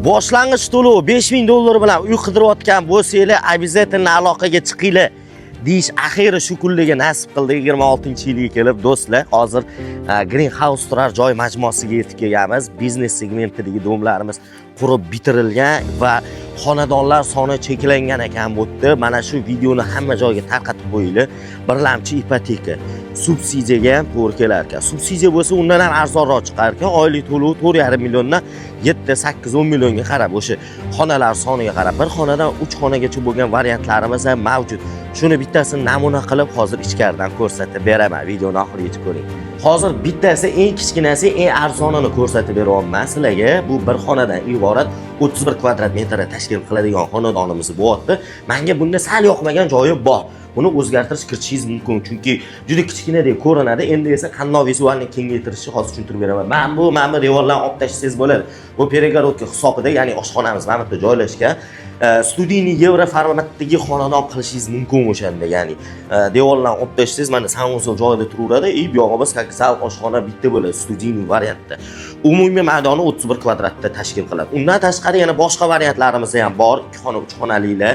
Boshlang'ich to'lov 5000 dollar bilan uy qidirayotgan bo'lsanglar, обязательно aloqaga chiqinglar deyish axiyri shu kunlarga nasib qildi. 26-yilga kelib, do'stlar, hozir Green House turar joy majmuasiga yetib kelganmiz. Biznes segmentidagi дом larimiz qurib bitirilgan va xonadonlar soni cheklangan ekan bu yerda. Mana shu videoni hamma joyga tarqatib qo'yinglar. Birlamchi ipoteka subsidiyaga ham to'g'ri kelar ekan. Subsidiya bo'lsa, undan ham arzonroq chiqar ekan. Oylik to'lovi 4,5 milliondan 7, 8, 10 millionga qarab, o'sha xonalar soniga qarab, bir xonadan 3 xonagacha bo'lgan variantlarimiz ham mavjud. Shuni bittasini namuna qilib hozir ichkaridan ko'rsatib beraman. Videoni oxirigacha ko'ring. Hozir bittasi eng kichkinasi, eng arzonini ko'rsatib beryapman sizlarga. Bu bir xonadan iborat, 31 kvadrat metrni tashkil qiladigan xonadonimiz bo'lyapti. Menga bunda sal yoqmagan joyi bor. Buni o'zgartirish kiritishingiz mumkin, chunki juda kichkinadek ko'rinadi. Endi esa qandoq визуальный kengaytirishni hozir tushuntirib beraman. Mana bu devorlarni olib tashlasangiz bo'ladi. Bu перегородка hisobida, ya'ni oshxonamiz mana bu yerda joylashgan. Студийный yevro formatdagi xonadon qilishingiz mumkin o'shanda, ya'ni devorlarni olib tashlasangiz, mana санузел joyida turaveradi и bu yog'imiz как zal, oshxona bitta bo'ladi студийный variantda. Umumiy maydoni 31 kvadratda tashkil qiladi. Undan tashqari yana boshqa variantlarimiz ham bor, 2 xona, 3 xonalilar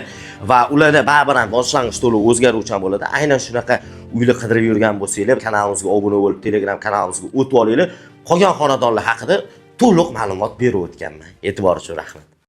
va ularda baribir ham boshlang'ich to'lov o'zgaruvchan bo'ladi. Aynan shunaqa uylar qidirib yurgan bo'lsanglar, kanalimizga obuna bo'lib, Telegram kanalimizga o'tib olinglar. Qolgan xonadonlar haqida to'liq ma'lumot berib o'tganman. E'tibor uchun rahmat.